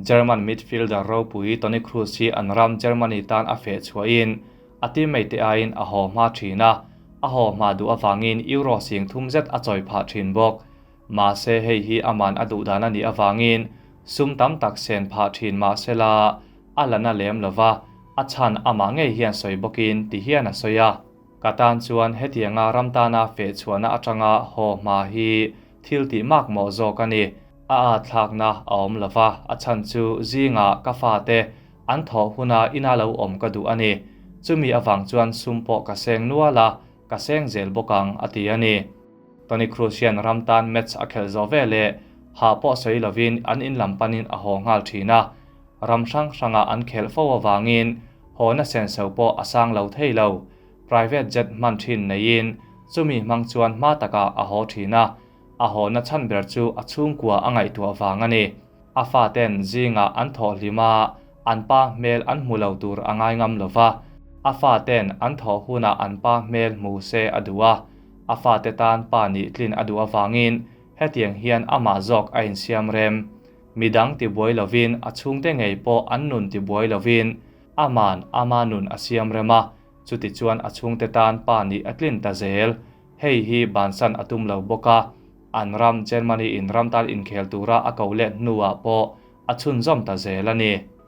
German midfielder ropui Toni Kroos hi an ram Germany tan a feh chhuahin a teammate te aiin a haw hma thin a, a haw hma duh avangin Euro 3000 zet a chawi phah thin bawk. Mahse hei hi aman a duh dan a nih avangin sum tam tak sen phah thin mahsela a la na lem lova, a chhan amah ngei hian sawi bawkin ti hian a sawi a. Ka tan chuan hetianga ram tana feh chhuahna atanga haw hma hi thil tih mak mawh zawk a ni. A atthlakna a awm lova, a chhan chu zingah ka fate an thawh huna ina lo awm ka duh a ni. Chumi avang chuan sum pawh ka seng nual a, ka seng zel bawk ang, a ti a ni. Toni Kroos hian ram tan match a khelh zawh veleh hah pawh sawi lovin an in lam panin a haw nghal thin a. Ram hrang hranga an khelh fo avangin hawna senso pawh a sang lo thei lo. Private jet hman thin neiin chumi hmang chuan hma takah a haw thin a, a hawna chhan ber chu a chhungkua a ngaihtuah vang a ni. A faten zingah an thawh hlim a, an pa hmel an hmu lo tur a ngai ngam lo va, a faten an thawh hunah an pa hmel hmu se a duh a, a fate tan pa nih tlin a duh avangin hetiang hian amah zawk a insiam rem. Midang tibuai lovin a chhungte ngei pawh an nun tibuai lovin aman ama nun a siam rem a, chutichuan a chhungte tan pa nih a tlin ta zel. Hei hi bansan a tum lo bawk a, an ram Germany in ramtal inkhel tura a ko let hnuah pawh a chhunzawm ta zel a ni.